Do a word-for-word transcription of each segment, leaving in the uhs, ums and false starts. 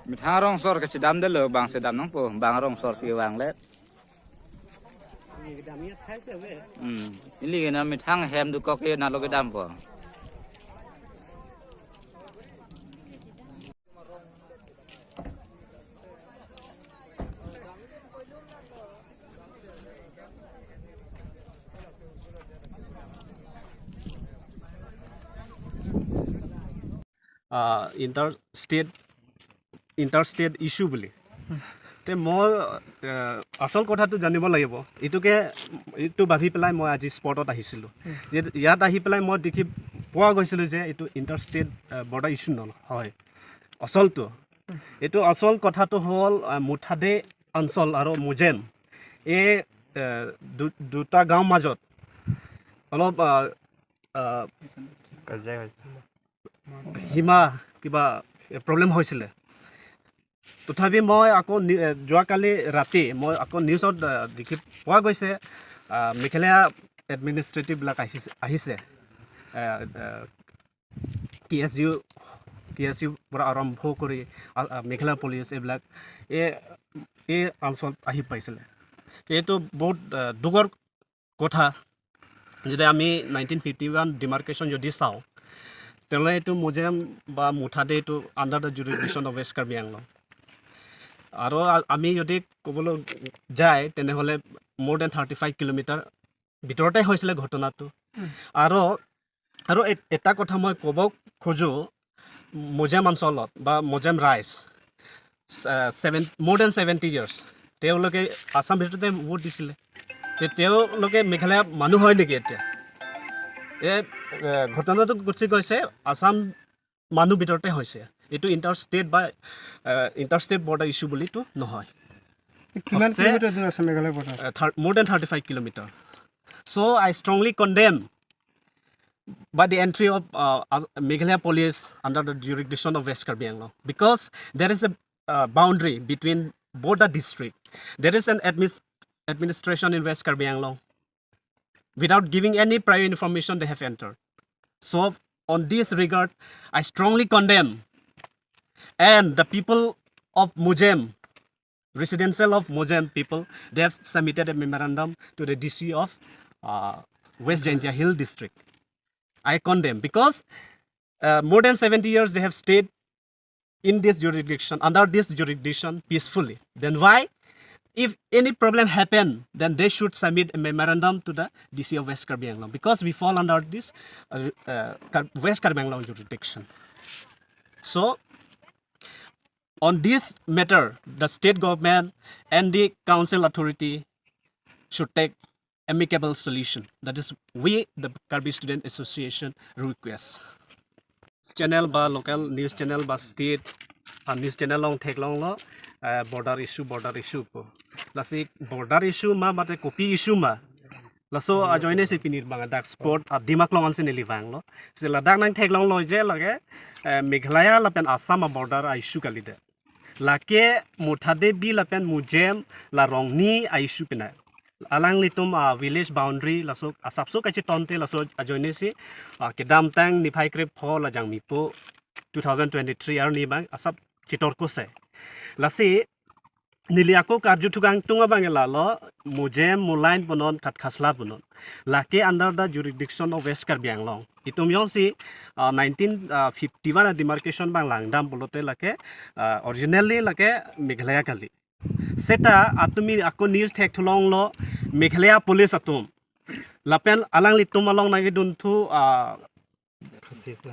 Methang rongsor kachedamdetlo, bang chedam nangpo, bang rongsor si vanglet. Hmm. Ili kena methang hem dokok ke nalo kedampo. Interstate interstate issue বুলি। তে মই আহ, আচল কথাটো জানিব লাগিব। এইটোকে এইটো ভাবি পেলাই মই আজি স্পটত আহিছিলোঁ। যে ইয়াত আহি পেলাই মই দেখি পোৱা গৈছিলোঁ যে এইটো ইণ্টাৰ ষ্টেট বৰ্ডাৰ ইছ্যু নহয়। আচলটো এইটো আচল কথাটো হ'ল আহ, মুঠাদে অঞ্চল আৰু মোজেম এই আহ, দু- দুটা গাঁৱৰ মাজত অলপ আহ, আহ, কাজিয়া হৈছে। সীমা কিবা প্ৰব্লেম হৈছিলে। তথাপি মই আকৌ নি- এ, যোৱাকালি ৰাতি মই আকৌ নিউজত আহ, দেখি পোৱা গৈছে আহ, মেঘালয়া এডমিনিষ্ট্ৰেটিভবিলাক আহিছে আহিছে। কে এছ ইউ কে এছ ইউৰ পৰা আৰম্ভ কৰি আ- আ, মেঘালয় পুলিচ এইবিলাক এই এই অঞ্চলত আহি পাইছিলে। এইটো বহুত আহ, দুখৰ কথা। যদি আমি নাইনটিন ফিফটি ওৱান ডিমাৰ্কেশ্যন যদি চাওঁ, তেনেহ'লে এইটো মোজেম বা মুঠাদে এইটো under the jurisdiction of West Karbi Anglong। আৰু আ- আমি যদি ক'বলৈ যায়, তেনেহ'লে more than thirty five kilometer ভিতৰতে হৈছিলে ঘটনাটো। আৰু আৰু এ- এটা কথা মই ক'ব খোজো, মোজেম অঞ্চলত বা মোজেম ৰাইজ seven more than seventy years তেওঁলোকে আছাম ভিতৰতে ভোট দিছিলে। তে তেওঁলোকে মেঘালয় মানুহ হয় নেকি এতিয়া? এই এ, ঘটনাটো গুচি গৈছে আছাম মানুহ ভিতৰতে হৈছে। এইটো ইণ্টাৰ ষ্টেট বা ইণ্টাৰ ষ্টেট বৰ্ডাৰ ইছ্যু বুলিতো নহয়। কিমান আছে? কিলোমিটাৰ দূৰ আছে Meghalaya border? More than thirty five kilometer. So I strongly condemn by the entry of uh, Meghalaya police under the jurisdiction of West Karbi Anglong, because there is a uh, boundary between both the district. There is an administration in West Karbi Anglong. Without giving any prior information, they have entered. So on this regard, I strongly condemn. And the people of Mojem, residential of Mojem people, they have submitted a memorandum to the D C of uh, West Jaintia Hill District. I condemn because uh, more than seventy years they have stayed in this jurisdiction, under this jurisdiction peacefully. Then why, if any problem happen, then they should submit a memorandum to the D C of West Karbi Anglong, because we fall under this uh, uh, West Karbi Anglong jurisdiction. So on this matter, the state government and the council authority should take amicable solution. That is we, the Karbi Student Association, request. Channel ba local news channel ba state a news channel along theklonglo border issue, border issue pu. Lasi border issue ma mate kopi issue ma, laso ajoine si pini bang dak spot adim aklong ansi neli vanglo. Si ladak nangtheklonglo je lake Meghalaya lapen Assam a border a issue kalidet. Lake Motha Devi lapen Mojem la Rongni a issue pinai. Alanglitum a village boundary laso asapso kachetonte laso ajoine si kedamtang niphai krepho Lajang Mipo two thousand twenty-three arni bang asap chetorkose. Lasi neli ako karju thukangtung abang lalo Mojem, Molain punon, Khatkhasla punon. Lake under the jurisdiction of West Karbi Anglong. Itum jongsi uh, nineteen fifty-one a demarcation bang langdam pulote lake uh, originally lake Meghalaya kali. Seta atumi ako news thekthullonglo Meghalaya police atum lapen alanglitum along nangkedunthu uh,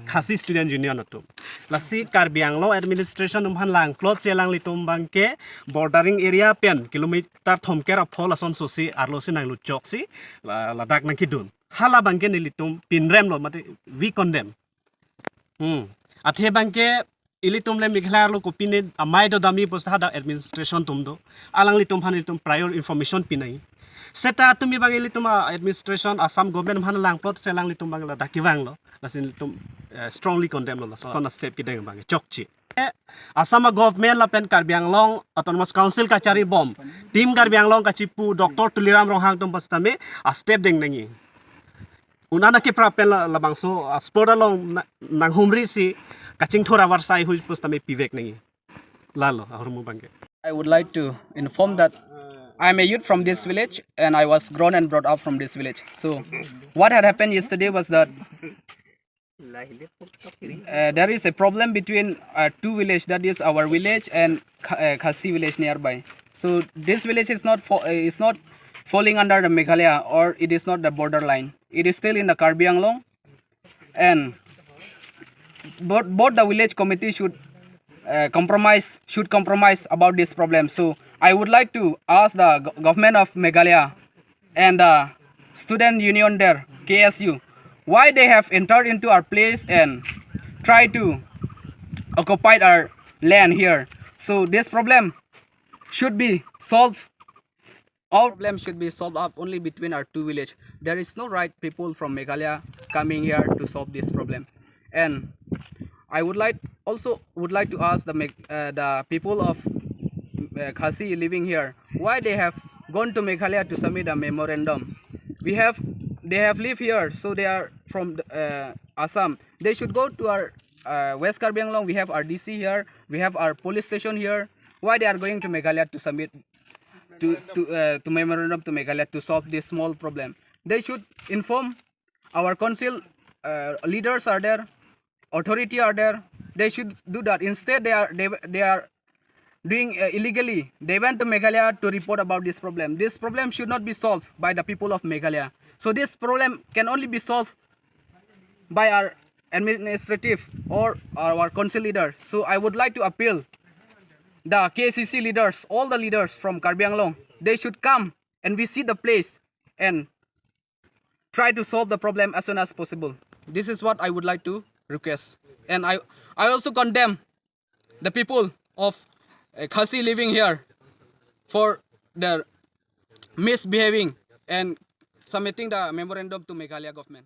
Khasi Student Union atum. Lasi Karbi Anglong administration atum aphan langplot si alanglitum bangke bordering area pen kilometer thomker apho lasonso si arlo si nangluchok si ladak nangkedun. Hala bangke nelitum pinremlo mate we condemn. Hmm. Athe bangke ilitum le Meghalaya arlo kopine amei do dami posta hadak administration atum do. Alanglitum aphan ilitum prior information pinai. Seta atumi bang ilitum a administration Assam government aphan langplot si alanglitum bang ladak kevanglo. Lasi ilitum uh, strongly condemn lo laso. Ton step kedeng bang chokche. Assam government lapen Karbi Anglong Autonomous Council kacharibom, Team Karbi Anglong kachipu Doctor Tuliram Ronghang atum pusitame a step deng nangji. Unana ke prapen la, labangso a spot along na, nanghumri si kachingthur avarsai hui pusitame pivek nangji. Lalo, ahormu abangke. I would like to inform that I'm a youth from this village and I was grown and brought up from this village. So, what had happened yesterday was that uh, there is a problem between uh, two villages, that is our village and Kha- uh, Khasi village nearby. So, this village is not fo- uh, is not falling under the Meghalaya, or it is not the borderline. It is still in the Karbi Anglong, and both, both the village committee should uh, compromise should compromise about this problem. So I would like to ask the go- government of Meghalaya and the student union there, K S U, why they have entered into our place and try to occupy our land here. So this problem should be solved. Our problem should be solved up only between our two village. There is no right people from Meghalaya coming here to solve this problem. And I would like also would like to ask the Meg- uh, the people of uh, Khasi living here, why they have gone to Meghalaya to submit a memorandum. We have they have lived here, so they are from the, uh, Assam. They should go to our uh, West Karbi Anglong. We have our D C here. We have our police station here. Why they are going to Meghalaya to submit to to uh, to memorandum to Meghalaya to solve this small problem? They should inform our council uh, leaders are there, authority are there. They should do that. Instead, they are they, they are doing uh, illegally. They went to Meghalaya to report about this problem. This problem should not be solved by the people of Meghalaya. So this problem can only be solved by our administrative or our council leader. So I would like to appeal the K C C leaders, all the leaders from Karbi Anglong, they should come and visit the place and try to solve the problem as soon as possible. This is what I would like to request. And I, I also condemn the people of uh, Khasi living here for their misbehaving and submitting the memorandum to Meghalaya government.